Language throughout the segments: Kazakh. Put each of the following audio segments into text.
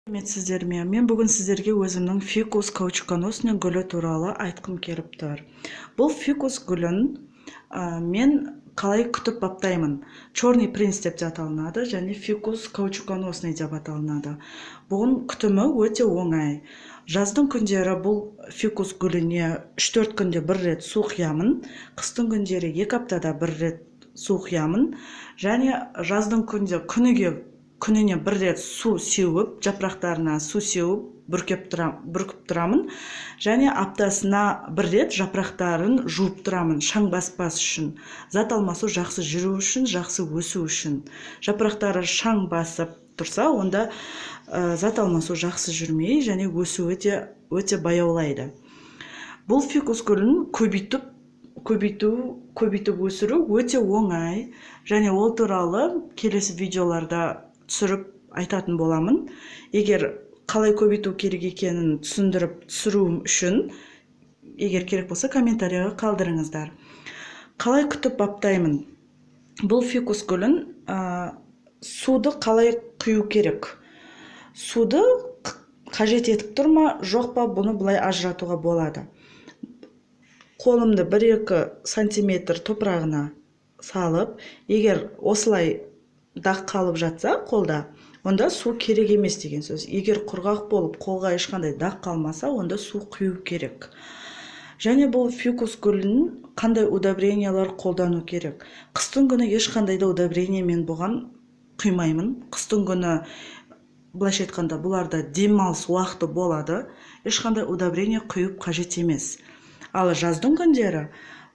Сәлеметсіздер ме? Мен бүгін сіздерге өзімнің фикус каучуконосный гүлі туралы айтқым келіп тұр. Бұл фикус гүлін мен қалай күтіп баптаймын? Черный принц деп те аталынады және фикус каучуконосный деп аталынады. Бұның күтімі өте оңай. Жаздың күндері бұл фикус гүліне 3-4 күнде бір рет су құямын, қыстың күндері 2 аптада бір рет су құямын. Және жаздың күнде күніге күніне бір рет су сеуіп, жапырақтарына су сеуіп, бүркіп тұрамын. Және аптасына бір рет жапырақтарын жуып тұрамын, шаң баспас үшін, зат алмасу жақсы жүру үшін, жақсы өсу үшін. Жапырақтары шаң басып тұрса, онда зат алмасу жақсы жүрмей және өсуі де өте баяулайды. Бұл фикус гүлін көбейтіп көбейту көбейтіп өсіру өте оңай және ол туралы келесі видеоларда түсіріп айтатын боламын. Егер қалай көбейту керек екенін түсіндіріп түсіруім үшін, егер керек болса, комментарийға қалдырыңыздар. Қалай күтіп баптаймын бұл фикус гүлін? Суды қалай құю керек, суды қажет етіп тұр ма, жоқ па, бұны былай ажыратуға болады. Қолымды 1-2 сантиметр топырағына салып, егер осылай дақ қалып жатса қолда, онда су керек емес деген сөз. Егер құрғақ болып, қолға ешқандай дақ қалмаса, онда су құю керек. Және бұл фикус гүлін қандай удобрениялар қолдану керек? Қыстың күні ешқандай да удобрение мен бұған құймаймын. Қыстың күні, былайша айтқанда, бұларда демалыс уақыты болады, ешқандай удобрение құйып қажет емес. Ал жаздың күндері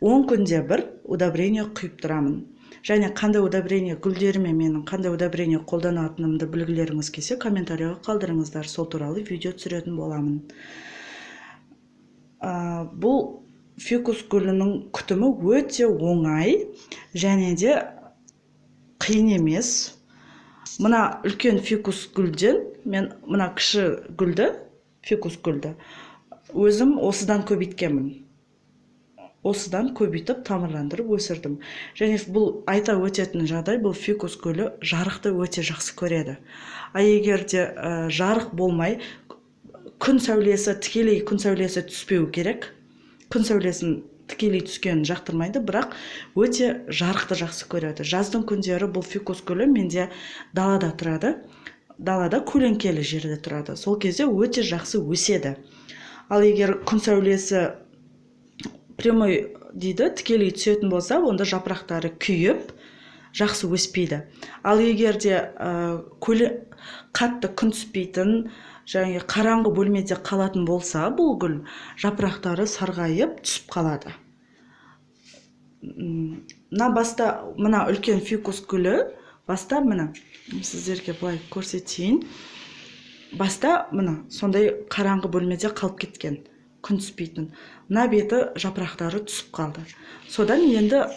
10 күнде бір удобрение құйып тұрамын. Және қандай удобрение, гүлдеріме менің қандай удобрение қолданатынымды білгілеріңіз келсе, комментарийға қалдырыңыздар, сол туралы видео түсіретін боламын. Бұл фикус гүлінің күтімі өте оңай және де қиын емес. Мына үлкен фикус гүлден мен мына кіші гүлді, фикус гүлді өзім осыдан көбейткенмін, осыдан көбейтіп, тамырландырып өсірдім. Және бұл айта өтетін жағдай: бұл фикус гүлі жарықты өте жақсы көреді. А егер де жарық болмай, күн сәулесі, тікелей күн сәулесі түспеу керек. Күн сәулесін тікелей түскенін жақтырмайды, бірақ өте жарықты жақсы көреді. Жаздың күндері бұл фикус гүлі менде далада тұрады, далада, көлеңкелі жерде тұрады, сол кезде өте жақсы өседі. Ал егер күн сәулесі прямой дейді, тікелей түсетін болса, онда жапырақтары күйіп, жақсы өспейді. Ал егер де қатты күн түспейтін және қараңғы бөлмеде қалатын болса, бұл гүл жапырақтары сарғайып түсіп қалады. Мына баста, мына үлкен фикус гүлі баста, міне, сіздерге былай көрсетейін, баста мына сондай қараңғы бөлмеде қалып кеткен, күн түспейтін. Мына беті жапырақтары түсіп қалды. Содан енді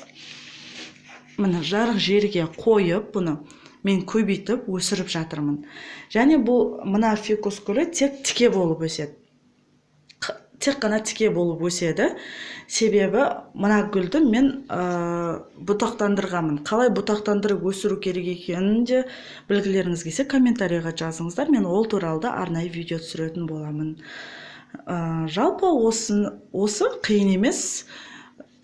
міне жарық жерге қойып, бұны мен көбейтіп өсіріп жатырмын. Және бұл мына фикус гүлі тек тіке болып өседі, тек қана тіке болып өседі, себебі мына гүлді мен бұтақтандырғанмын. Қалай бұтақтандырып өсіру керек екенін де білгілеріңіз келсе, комментарийға жазыңыздар, мен ол туралы да арнайы видео түсіретін боламын. Жалпы осы қиын емес.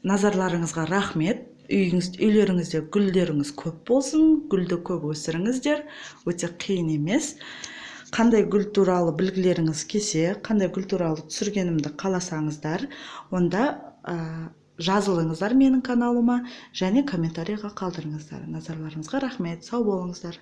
Назарларыңызға рахмет. Үйлеріңізде гүлдеріңіз көп болсын, гүлді көп өсіріңіздер, өте қиын емес. Қандай гүл туралы білгілеріңіз келсе, қандай гүл туралы түсіргенімді қаласаңыздар, онда жазылыңыздар менің каналыма және комментарийға қалдырыңыздар. Назарларыңызға рахмет, сау болыңыздар.